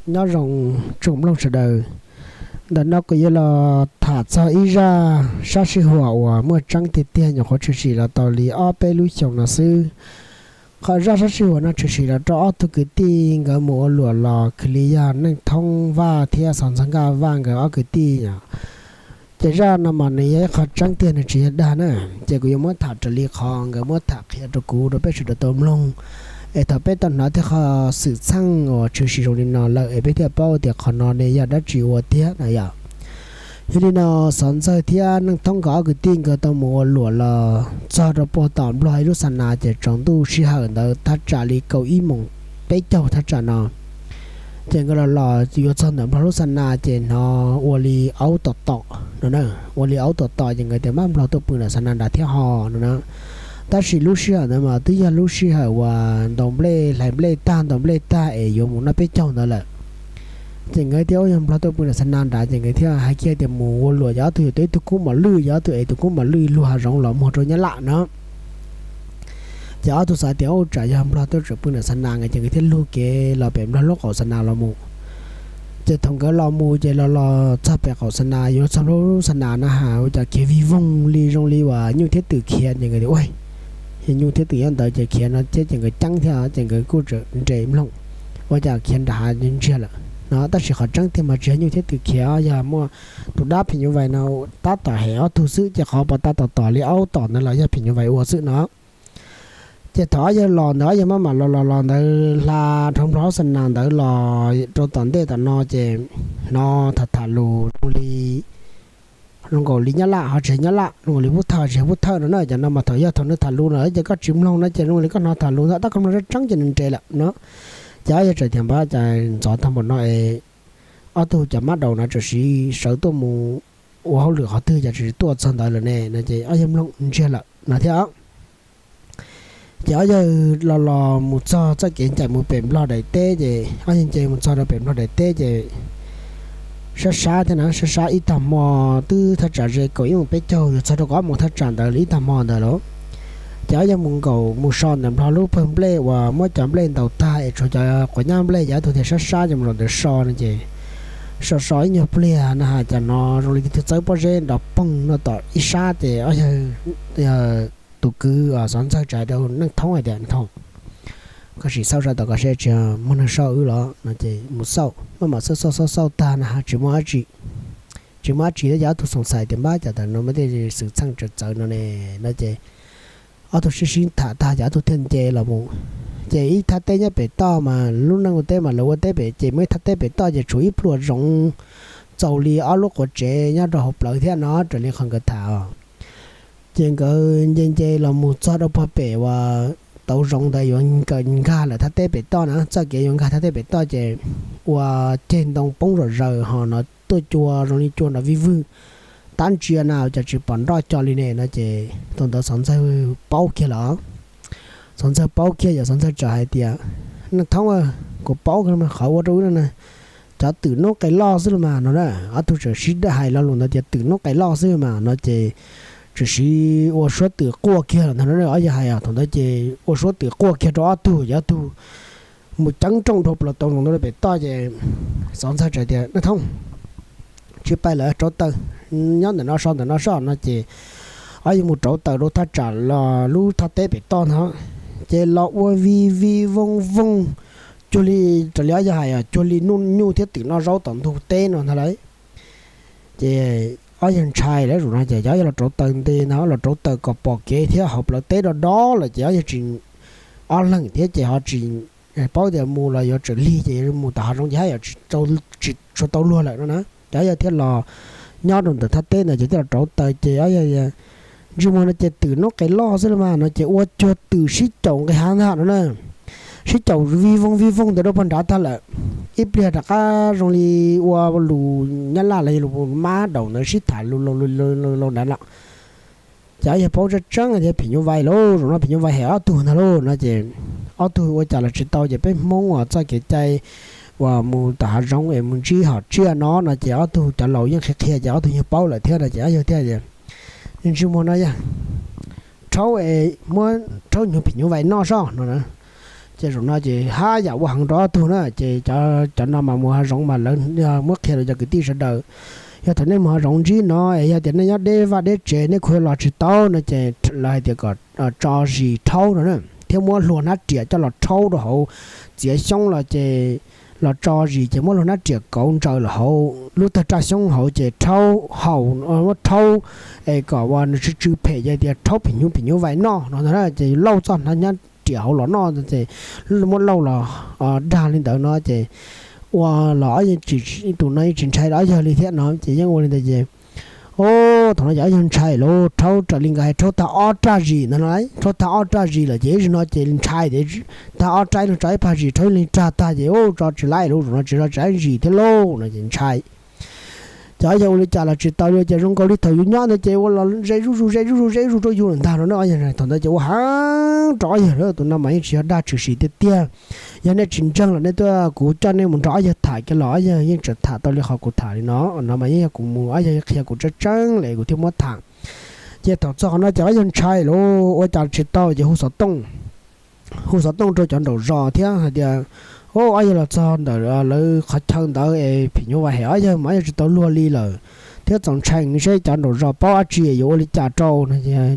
Nyob zoo tsoom mloog sawv daws. Ntawm no kuv yuav los tham txog ib zaj sab sij huam uas muaj tseeb tiag tiag, nyuam qhuav tshwm sim los tau li ob peb lub xyoos no xwb. Qhov zaj sab sij huam no tshwm sim los rau ob tug kwv tij nkawd mus ua luam los khwv li yog Neej Thoob Vaj thiab Xov Ntxawg Nkaj Vaj nkawd ob kwv tij os. Ces zaj no mas nws yog ib qho tseeb tiag, nws tsis yog dag na. Ces kuv yuav muab tham raws li qhov nkawd muab tham qhia rau kuv rau peb sawv daws tau mloog, es thaum peb tau hnov tej qhov xwm txheej uas tshwm sim zoo li no lawm es peb thiaj paub tias qhov no ne yog dab tsi ua tiag na yom. Yog li no, Xov Ntxawg thiab Neej Thoob nkawd ob kwv tij nkawd tau mus ua luam los txog rau puag tom Nplog ib lub xa nas, ces tsaus ntuj sij hawm ntawd thaj tsam li kaum ib moos peb caug thaj tsam no. Ces nkawd los los yuav txog ntawm Nplog lub xa nas ces hnov ua li aub tom tom no, ua li aub tom tom ces nkawd tias maj Nplog tuaj pw ntawm xa nas nrad thiab ho no na. Tab sis lub sij hawm ntawd mas twb yog lub sij hawm uas ntaus nplej, hlais nplej tag, ntaus nplej tag es yuav mus noj peb caug ntawd lawm. Ces nkawd thiaj ua yog Nplog tuaj pw ntawm xa nas nrad ces nkawd thiaj hais kiag tias mus ua luam, yog ob tug yuav tau ib tug kub mos lwj, yog ob tug es tus kub mos lwj luag hav zoov los muag rau Nyab Laj no. Ces ob tug xav tias ua tsam yog Nplog tuaj tseem pw ntawm xa nas ces nkawd thiaj lug kev los pem Nplog lub qaum xa nas los mus. Ces thaum nkawd los mus ces los los txog pem qaum xa nas, yuav txog lub xa nas na has, ua cas khiav vij voog li zoo li uas nyuj thiab twm khiav ces nkawd tias ua, yog nyuj thiab twm nyob ntawd ces khiav no thiab ces nkawd ceeb thiab ces nkawd kuj tseem nres mloog, ua cas khiav nram hav ntsiag lawm no. Tab sis qhov tseeb tiag mas tsis yog nyuj thiab twm khiav, yog muaj tus dab phim nyuj vais no tab tom hem ob tug xwb, ces qhov pas tag tom tom li aub tom ntawd los yog phim nyuj vais ua xwb no. Ces thaum ob yawg los ntawd, ob yawg maj mam los los los ntawd hla dhau Nplog lub xa nas ntawd los rau tom ntej tom no ces hnov tham tham lus zoo li, zoo nkaus li Nyab Laj ho tsis yog Nyab Laj, zoo nkaus li Pub Thawj tsis yog Pub Thawj no na. Ces no mas thaum yog thaum nws tham lus no ces koj tsis mloog no ces zoo li koj hnov tham lus ntawd tab koj mloog tseeb ces nws nres lawm no. Ces ob yawg txawm tias npab cas ntxov tag npaum no es ob tug cov mab daus no txawm sawv tuaj mus ua hauj lwm qhov twg cas txawm tuaj txog ntawd lawm ne no ces ob yawg mloog ntsiag lawm no thiab. Ces ob yawg los los mus txog txoj kev ncaim mus pem Nplog daim teb ces ob yawg nce mus txog rau pem Nplog daim teb ces sab sab thiab na, sab sab ib tag hmo, twb thaj tsam ze kaum ib moos peb caug yuav txog rau kaum ob moos thaj tsam ntawd li ib tag hmo ntawd lauj. Ces ob yawg mus nkaum mus so ntawm Nplog lub pawg nplej uas muab cov nplej ntaus tag es tshuav cov quav nyab nplej, ces ob tug tias sab sab ces mus zaum ntawd so no ces so so ib nyuag pliag na has cas hnov zoo li tus twg txawb pob zeb nrov poog no tom ib sab ces ob yawg, tus kwv Xov Ntxawg tsa rau Neej Thoob hais tias Neej Thoob, koj sim xauj sab tom koj seb tsis muaj neeg soj wb los no ces mus xauj, maj mam xauj xauj xauj xauj tag na has tsis muaj dab tsi, tsis muaj dab tsi thiab ces ob tug xoom xais tias npab cas tam no muaj tej xwm txheej txawv txawv no ne no ces ob tug sib sib tham tag ces ob tug thiaj nce los mus. Ces ib thaj teb nyob pem toj mas lub neej ua teb mas lawv ua teb pem ces muaj ib thaj teb pem toj ces tshuav ib pluas zoov txaus li ob lub quav tsev nyob rau hauv plawv thiab no raws li qhov nkawd tham os. Ces nkawd nce nce los mus txog rau puag pem uas tauv zoov ntawd yuav nkag lawm thaj teb pem toj na, txoj kev yuav nkag thaj teb pem toj ces ua ceg ntoo poob zom zaws ho hnov tuaj cua zoo li cua nrov vij vwg tab ntsia na cas tsis pom nroj co li ne no ces thaum ntawd Xov Ntxawg paub kiag lawm. Xov Ntxawg paub kiag yog Xov Ntxawg txawm hais tias Neej Thoob, kuv paub qhov ua rau wb no na, cov twm noob qes loj xwb los mas no na. Ob tug txawm sib hais lo lus ntawd tias twm noob qes loj xwb mas no ces txawm sib ua suab twm quaj kiag lawm ntag no. Ob yawg hais thaum ntawd ces ua suab twm quaj kiag rau ob tug ces ob tug mus ceeb rooj dhau plaws tauv zoov ntawd pem toj ces Xov Ntxawg txawm tias Neej Thoob, tsis pais lawm, rauv taws, nyob ntawm no so ntawm no soj no ces ob yawg mus rauv taws rau thaj tsam los lub thaj teb pem toj ntag ces los ua vij vij vooj vooj cuag li, raws li ob yawg hais cuag li nyuj thiab twm noj zaub tom ntug teb no ntag lauj. Ces ob yawg ntshai lawm zaum no ces ob yawg los rauv taws nte ntag, los rauv taws kom pom kev thiab hauv plawv teb do do lawm ces ob yawg tsis, ob leeg thiab ces ho tsis paub tias mus los yuav txawm lig ces yuav mus tom hav zoov ces haj yam tsis tshua tau luag lawm no na. Ces ob yawg thiaj los nyob rau ntawm thaj teb ntawd ces thiaj los rauv taws ces ob yawg ntsej muag no ces twm noob qes loj xwb los mas no ces ua cuag twm sib caum nqis hav ntag no na. Sib caum vij vooj vij vooj ntawd rau puag nrad tag lawm. Ib pliag rov qab zoo li ua lus Nyab Laj los yog lus mab daus ntawd sib tham lus laus nrad lawm. Ces ob yawg paub tseeb tseeb tias phim nyuj vais lauj, zaum no phim nyuj vais hem ob tug ntag lauj no ces ob tug ua cas los tsis tau ces peb Hmoob uas txoj kev cai uas mus tom hav zoov es mus ntsib hom tsiaj no no ces ob tug cov laus yeej qhia qhia ces ob tug yeej paub lawm thiab no ces ob yawg thiaj tias ntsej muag no yog rhaub, muab rhaub nyuag phim nyuj vais noj soj no na. Ces zaum no ces haj yam ua heev rau ob tug na, ces cov no mas mus hav zoov mas lawv muab qhia rau cov kwv tij sawv daws, yog thaum nej mus hav zoov ntsib no es yog tias nej nyob deb vaj deb tsev nej khuv los tsis tau no ces lawv hais tias kom tso zis rhaub no na, thiab muab hlua hnab riam coj los rhaub rau hauv txiav xyoob los ces los tso zis ces muab hlua hnab riam kauv ntsaws los hauv lub tawg raj xyoob hauv ces rhaub haus, muab rhaub es kom uas nws tsw tsw phem ces tias rhaub phim nyuj phim nyuj vais noj no ntag. Ces lauj txoj hnab riam hauv los noj ces muab lauj los dag li ntawd no ces ua los ob yawg, tus no yeej tsis ntshai ob yawg li thiab no ces yeej ua li ntawd ces o, thaum no ces ob yawg ntshai lauj, rhaub raws li nkawd hais rhaub tag ob raj zis ntag no, rhaub tag ob raj zis lawm ces ib zaug no ces ntshai tias tag ob raj ib leeg tso ib pag zis rhaub ib leeg raj tag ces tso tsis laib lauj, zaum no tsis tso tsis laib zis thiab lauj no ces ntshai. Ces ob yawg ua li cas los tsis tau li ces zoo nkaus li thaum yus nyob ntawd ces ua los ze zuj zus ze zuj zus ze zuj zus rau yus lawm ntag no na. Ob yawg thaum ntawd ces ua heev rau ob yawg lawm, tus no mas yeej tsis yog dag tshwm sim tiag tiag. Yog nej tsis ntseeg los nej tuaj kuv coj nej mus nrog ob yawg tham kiag los ob yawg yeej tseem tham tau li qhov kuv tham li no, no mas yeej yog kuv mus ob yawg qhia kuv tseeb tseeb li kuv thiaj muab tham. Ces thaum txog qhov no ces ob yawg ntshai lauj, ua cas tsis tau ces hu xov tooj hu xov tooj rau cov nraum zos thiab hais tias o, ob yawg los txog ntawm lawv qhov chaw ntawd es phim nyuj vais hem ob yawg mas ob yawg tsis tau luag li lawm, thiab txaus ntshai seb cov nraum zos paub dab tsi yuav ua li cas rau no.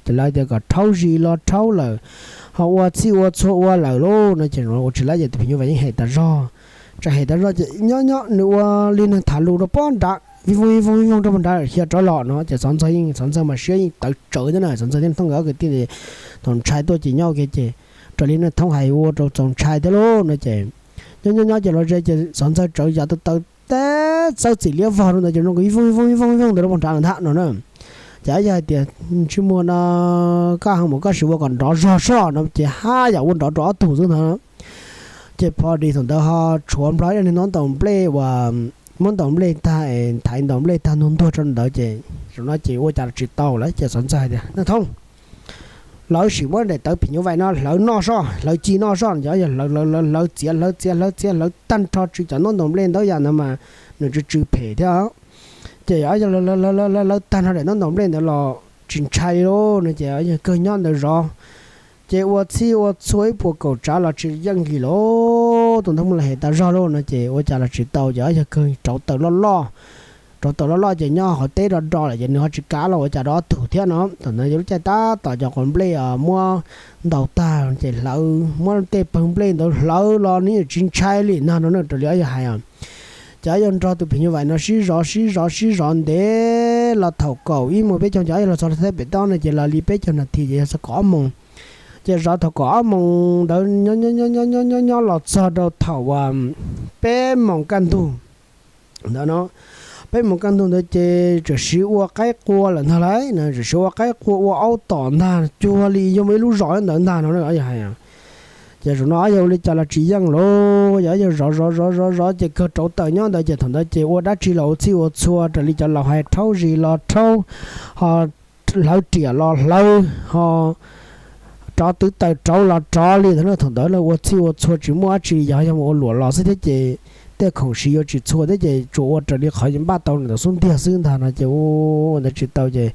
Ces lawv tias kom rhaub zis los rhaub lawm, ho ua txhij ua txhua ua lawm lauj no ces ua tsis laib ces tus phim nyuj vais yeej hem tas zog. Tseem hem tas zog ces nyob nyob nws ua li neeg tham lus rau pog nrad vij voog vij voog vij voog rau pog nrad xyov rov los no ces xov ntxawg yeej, xov ntxawg mas siab yeej tawv tsawv thiab na, xov ntxawg thiaj thooj nkawd ob kwv tij thaum ntshai tuaj ces nyob ua ke ces raws li neeg thoob hais ua rau txaus ntshai thiab lauj no ces nyob nyob nyob ces los ze ces xov ntxawg tsawv yav tawv tawv teb txawb txim liab vog rau ntawd ces zoo vij voog vij voog vij voog ntawd rau pog nrad ntag no na. Ces ob yawg hais tias ntsej muag no koj ho mus koj sim ua kom nrov zog soj no ces haj yam ua nrov rau ob tug xwb ntag. Ces pho dis thaum ntawd ho tshuav nplog ib daim niag ntaub ntaus nplej uas muab ntaus nplej tag es thaiv ntaus nplej tag ntuag ntuag rau ntawd ces zaum no ces ua cas los tsis tau lawm ces xov ntxawg hais tias neeg thoob, lawv sim muab daim tawv phim nyuj vais no hlawv noj soj, hlawv ci noj soj no ces ob yawg hlawv hlawv hlawv txiav hlawv txiav hlawv txiav hlawv tag nrho tsw cov ntaub ntaus nplej ntawd yam ntawd mas nws tsw tsw phem thiab. Ces ob yawg hlawv hlawv tag nrho daim ntaub ntaus nplej ntawd los tsis ntshai li lauj no ces ob yawg kawg nyob ntawd zov. Ces ua txhij ua txhua ib puas kaum tsav los tsis yeej li lauj, tus ntawd muaj los hem tas zog lauj no ces ua cas los tsis tau ces ob yawg kawg rauv taws loj loj. Rauv taws loj loj ces nyob qhov teb do do lawm ces nws ho tsis kav los ua cas rau ob tug thiab no. Thaum ntawd yog lub caij tab tom cov quav nplej muab ntaus tag ces hlawv, muab tej pawg nplej ntawd hlawv los nws yeej tsis ntshai li ntag no na, raws li ob yawg hais. Ces ob yawg nrog tus phim nyuj vais no sib zov sib zov sib zov ntev los thaum kaum ib moos peb caug ces ob yawg los txog rau thaj pem toj no ces los li peb caug nas this ces yog txog kaum ob moos. Ces zov thaum kaum ob moos ntawd nyob nyob nyob los txog rau thaum peb moos kaj ntug ntawd no, peb moos kaj ntug ntawd ces txawm siv ua qaib qua lawm ntag lauj, txawm siv ua qaib qua ua aub tom ntag, cuag li yog muaj ib lub zos ntawd ntag no na. Ces zaum no ob yawg ua li cas los tsis yeej lauj, yog ob yawg zov zov zov zov zov ces kawg rauv taws nyob ntawd ces thaum ntawd ces ua dab tsi los ua txhij ua txhua raws li cov laus hais, rhaub zis los rhaub, ho hlawv riam los hlawv, ho rov twv taws rauv los rov li ntawd na. Thaum ntawd lawv ua txhij ua txhua tsis muaj dab tsi, yog yog mus ua luam los xwb thiab ces tej khoom siv yuav tsis txhua thiab ces tsuas ua raws li qhov npaj tau ntawm xub ntiag xwb ntag no ces ua ntawd tsis tau ces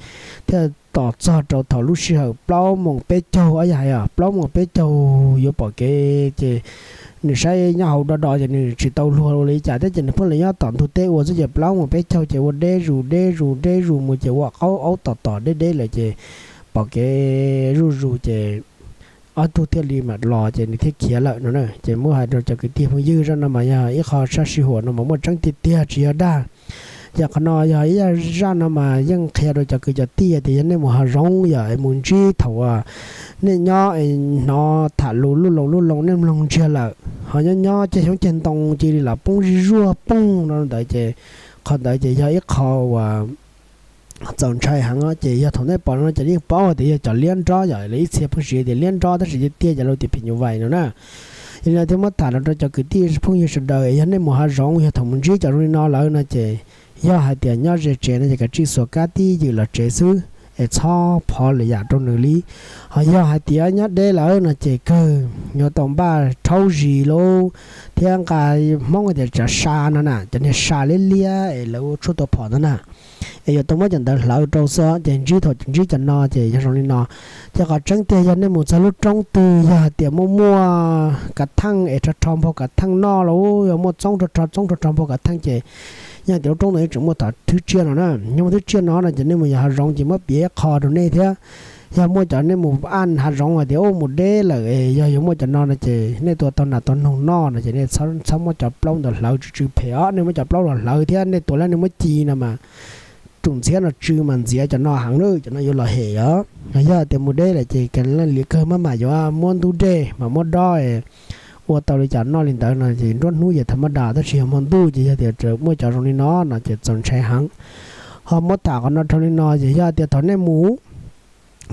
thiaj tos txog rau thaum lub sij hawm plaub moos peb caug, ob yawg hais plaub moos peb caug yuav pom kev ces nws saib nyob hauv do do ces nws tsis tau luag ua li cas thiab ces nws pheej li nyob tom ntug teb ua xwb ces plaub moos peb caug ces ua deb zus deb zus deb zus mus ces ua qaub aub tom tom deb deb lawm ces pom kev zuj zus ces ob tug thiaj li mam los ces nws thiaj khiav lawm no na. Ces muab hais rau cov kwv tij phooj ywg, zaj no mas yog ib qho sab sij huam no mas muaj tseeb tiag tiag tsis yog dag. Ces qhov no yog ib zaj no mas yeej qhia rau cov kwv cov tij tias yog nej mus hav zoov yog es mus ntsib thaum uas nej nyob es hnov tham lus luj loo luj loo nej mloog ntsiag lawm, ho nyob nyob ceg xyoob ceg ntoo cia li los poob zig zuag poog no ntawd ces qhov ntawd ces yog ib qho uas txaus ntshai heev. Ces yog thaum nej pom no ces yeej paub tias yog cov liab nrob, yog lawv ib txhia pheej siv tias liab nrob tab sis tiag tiag ces lawv tias phim nyuj vais no na. Yog li no thiaj muab tham los rau cov kwv tij phooj ywg sawv daws, yog nej mus hav zoov yog thaum mus ntsib cov zoo li no lawm no ces yog hais tias nyob ze tsev no ces kav tsij xuas kab tib ywm los tsev xwb es txhob phov lwm yam rau nws li. Ho yog hais tias nyob deb lawm no ces kawg yuav tau npaj rhaub zis lauj, thiab nqa Hmoob tias tsav sa no na, cov niag sa liab liab es lawv ua tshuaj tua phom ntawd na. es yuav tau muab cov ntawd hlawv rau xwb. Ces ntsib thaum ntsib cov no ces yog zoo li no. Ces qhov tseeb tiag yog nej mus txog lub roob twg yog hais tias muaj muaj kav theej es rho rho npog kav theej noj los yog muaj txoob rho rho txoob rho rho npog kav theej ces yog tias lub roob ntawd yeej tseem muaj tom thwb tsiaj no na. Yog muaj thwb tsiaj no no ces nej mus yos hav zoov ces muab piav ib qho rau nej thiab. Yog muaj cov nej mus aj hav zoov hais tias mus deb lawm es yog yuav muaj cov no no ces nej tua tau nas tau noog noj no ces nej txhob muab cov plaub ntawd hlawv tsw tsw phem os. Nej muab cov plaub los hlawv thiab nej tua lawm nej muab ci no mas tus ntxhiab no tsw mas ntxiav cov no heev na, cov no yuav los hem os. Yog tias mus deb lawm ces kawg maj mam yuav muab ntub dej mas muab dob ua tau li cas noj li ntawd no ces nruab hnub ces tham maj das, tab sis yog hmo ntuj ces yog tias muaj cov zoo li no no ces txaus ntshai heev. Ho muab tham qhov no dhau li no ces yog tias thaum nej mus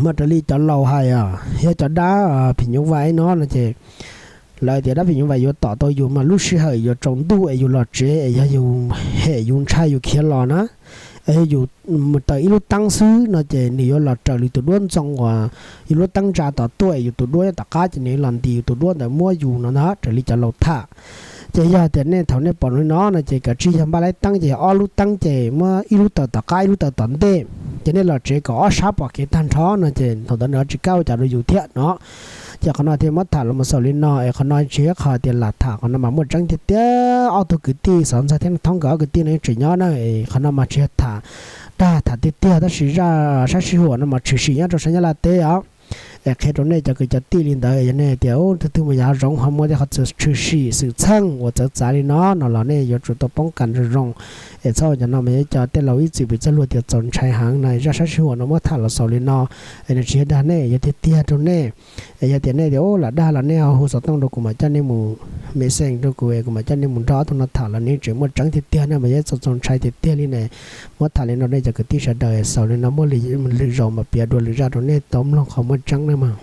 mas raws li cov laus hais os, yog cov dab phim nyuj vais no no ces lawv tias dab phim nyuj vais yuav tom tau yus mas lub sij hawm yuav tsaus ntuj es yus los tsev es yog yus hem yus ntshai yus khiav los na, yog yus mus taws ib lub teeb xwb no ces nws yuav los raws li tus duab ntxoo uas yus lub teeb ntsa tom tuaj es yus tus duab nyob tom qab ces nws los ntis yus tus duab ntawd muab yus no ntag, raws li cov laus tham. Ces yog tias nej thaum nej pom li no no ces kav tsij yog npaj laib teeb ces ob lub teeb ces muab ib lub taws tom qab ib lub taws tom ntej, ces nej los tsev kom ob sab pom kev tag nrho no ces thaum ntawd nws tsis kam ua cas rau yus thiab no. Ces qhov no thiaj muab tham los mus xaus li no es qhov no tsis yog qhov tias lam tham, qhov no mas muaj tseeb tiag tiag. Ob tug kwv tij Xov Ntxawg thiab Thoob nkawd ob kwv tij no yeej tseem nyob na, qhov no mas tsis yog tham dag tham tiag tiag tab sis zaj sab sij huam no mas tshwm sim nyob rau sab Nyab Laj teb os. Es qhia rau nej cov kwv cov tij li ntawd, yog nej tias tus twg mus yos hav zoov ho muaj tej qhov tshwm sim xwm txheej uas txawv txav li no no los nej yuav tsum tau poob kas zoo zoo. Es txhob ua cov no mas yog cov tej laus ib txwm piv txoj lus tias txaus ntshai heev no. Zaj sab sij huam no muab tham los xaus li no es nws tsis yog dag nej, yog tiag tiag rau nej. Es yog tias nej tias lam dag los nej ho hu xov tooj rau kuv mam coj nej mus, message rau kuv es kuv mam coj nej mus nrog ob tug no tham los nws tseem muaj tseeb tiag tiag na mas yog txaus txaus ntshai tiag tiag li ne. Muab tham li no nej cov kwv tij sawv daws, xaus li no muaj lwm zaus mam piav dua lwm zaj rau nej tau mloog qhov muaj tseeb na mas.